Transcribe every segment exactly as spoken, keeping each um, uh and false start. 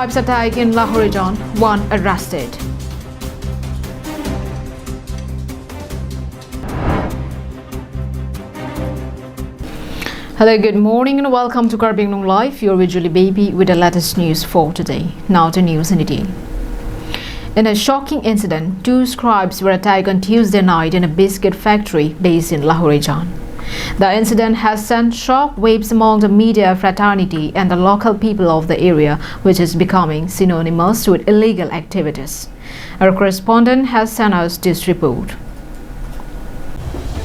Tribes attack in Lahorijan, one arrested. Hello, good morning and welcome to Karbi Anglong Live. You're with Julie Baby with the latest news for today. Now the news in detail. In a shocking incident, two scribes were attacked on Tuesday night in a biscuit factory based in Lahorijan. The incident has sent shock waves among the media fraternity and the local people of the area, which is becoming synonymous with illegal activities. Our correspondent has sent us this report.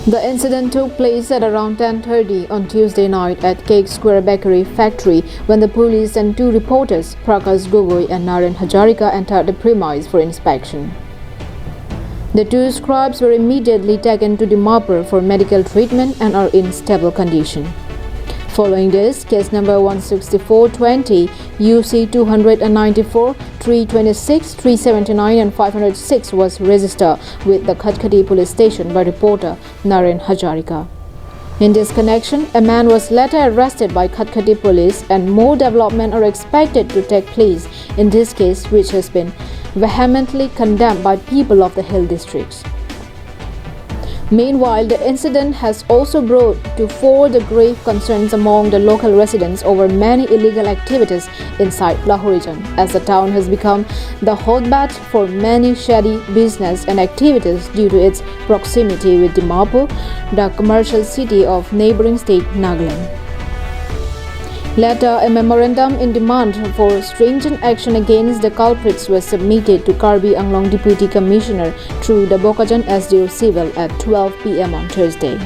The incident took place at around ten thirty on Tuesday night at Cake Square Bakery factory when the police and two reporters, Prakash Gogoi and Naren Hazarika, entered the premise for inspection. The two scribes were immediately taken to Dimapur for medical treatment and are in stable condition. Following this, case number one sixty-four twenty, U C two hundred and ninety-four, three twenty-six, three seventy-nine and five hundred six was registered with the Khatkhati Police Station by reporter Naren Hazarika. In this connection, a man was later arrested by Khatkhati Police and more development are expected to take place in this case, which has been vehemently condemned by people of the hill districts. Meanwhile, the incident has also brought to fore the grave concerns among the local residents over many illegal activities inside Lahorijan, as the town has become the hotbed for many shady business and activities due to its proximity with Dimapur, the commercial city of neighboring state Nagaland. Later, a memorandum in demand for stringent action against the culprits was submitted to Karbi Anglong Deputy Commissioner through the Bokajan S D O Civil at twelve P M on Thursday.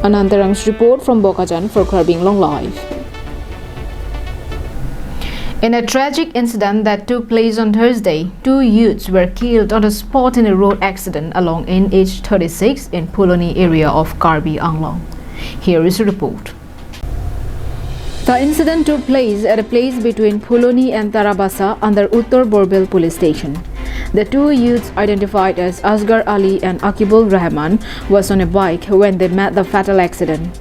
Ananta Rang's report from Bokajan for Karbi Anglong Live. In a tragic incident that took place on Thursday, two youths were killed on the spot in a road accident along N H thirty-six in Phuloni area of Karbi Anglong. Here is a report. The incident took place at a place between Phuloni and Tarabasa under Uttar Borbil Police Station. The two youths, identified as Asghar Ali and Akibul Rahman, was on a bike when they met the fatal accident.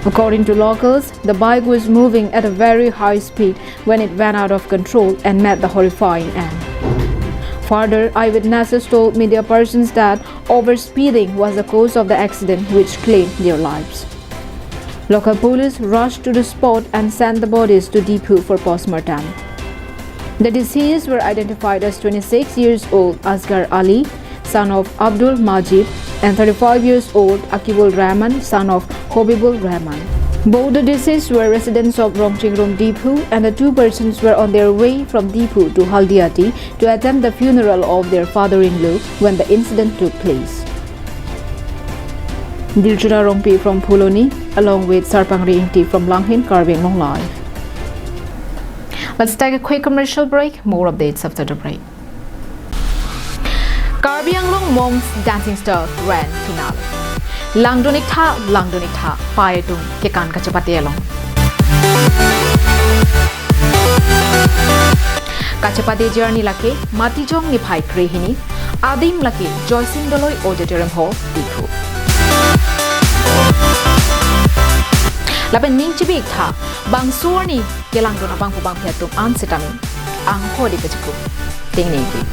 According to locals, the bike was moving at a very high speed when it went out of control and met the horrifying end. Further, eyewitnesses told media persons that overspeeding was the cause of the accident which claimed their lives. Local police rushed to the spot and sent the bodies to Diphu for postmortem. The deceased were identified as twenty-six years old Asghar Ali, son of Abdul Majid, and thirty-five years old Akibul Rahman, son of Hobibul Rahman. Both the deceased were residents of Rongchingrum, Diphu, and the two persons were on their way from Diphu to Haldiati to attend the funeral of their father-in-law when the incident took place. Dilchira Rongpi from Phuloni, along with Sarpangri Ingti from Langhin, Karbi Anglong Live. Let's take a quick commercial break. More updates after the break. Karbi Anglong Mom's Dancing Star Grand Finale. Langdun ik tha, langdun ik tha, pai atum kekan kachepate along. Kachepate arni lake Matijong niphai krehini, adim lake Joysing Doloi Auditorium Hall, Diphu. Lapen ning chibi ik tha, bangso arni kelangdun abangphu bangphi atum an sitame angkho de kachikuk tengneng ik.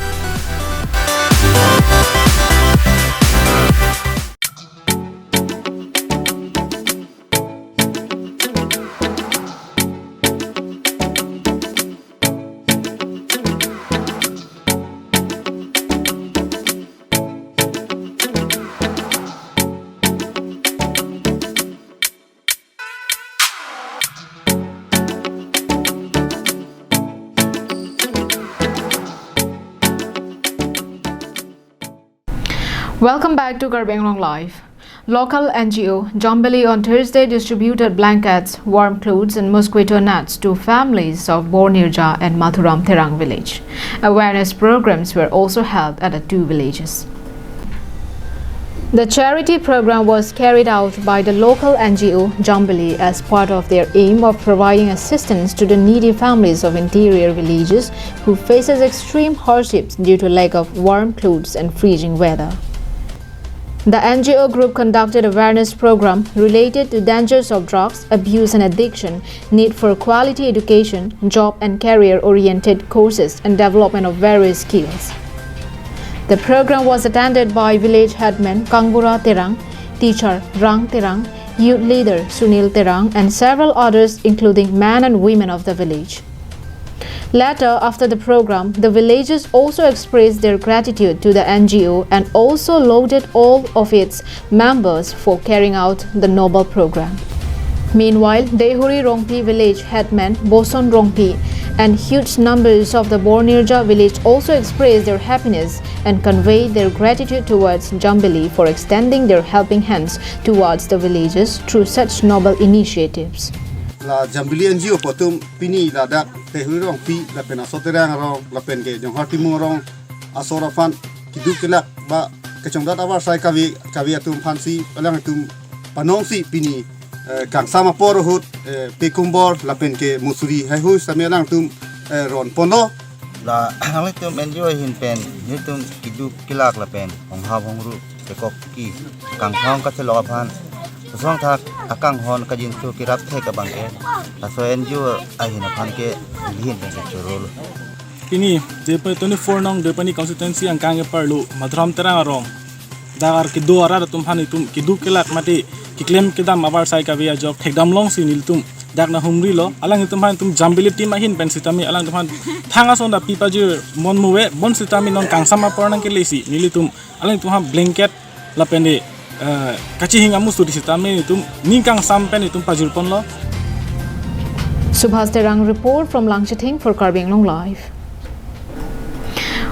Welcome back to Karbi Anglong Live. Local N G O Jambili on Thursday distributed blankets, warm clothes and mosquito nets to families of Bornirja and Mathuram Terang village. Awareness programs were also held at the two villages. The charity program was carried out by the local N G O Jambili as part of their aim of providing assistance to the needy families of interior villages who faces extreme hardships due to lack of warm clothes and freezing weather. The N G O group conducted awareness program related to dangers of drugs, abuse and addiction, need for quality education, job and career-oriented courses, and development of various skills. The program was attended by village headman Kangbura Terang, teacher Rang Terang, youth leader Sunil Terang, and several others, including men and women of the village. Later, after the program, the villagers also expressed their gratitude to the N G O and also lauded all of its members for carrying out the noble program. Meanwhile, Dehuri Rongpi village headman Boson Rongpi and huge numbers of the Bornirja village also expressed their happiness and conveyed their gratitude towards Jambili for extending their helping hands towards the villagers through such noble initiatives. La Jambili N G O atum pini ladak Dehuri Rongpi lapen aso Terang arong lapen ke Jonghar Timung arong asor aphan keduk kelak ba kechongdat avarsai kave kave atum aphansi alangtum panongsi pini, eh, kangsam apor ahut, eh, pekumbor lapen ke musuri haihui sitame alangtum, eh, ron ponlo. La alangtum N G O ahin pen nelitum keduk kelak lapen honghap hongru pekok ke kangthong kachelok aphan kosong thak akanghon kajinso kerap thek abang ke laso N G O ahin aphan ke nelihin pen kechorolo. Pini Deipani twenty-four nong Deipani constituency angkang ke parlo Madhuram Terang arong dak ar kedo arat atum aphan itum keduk kelak mate keklem kedam avarsai kave ajok thekdam longsi nelitum dak nahumrilo. Alangtum aphan itum Jambili team ahin pen sitame alangtum aphan thang ason dapi pajir mon muve, bonsitame non kangsam apor nangkelesi nelitum alangtum aphan blanket lapen de, eh, kachihing amusuri sitame itum ning kangsam pen itum pajir ponlo. Subhas Terang report from Langchithing for Karbi Anglong Live.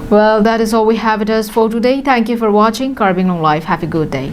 Well, that is all we have with us for today. Thank you for watching Karbi Anglong Live. Have a good day.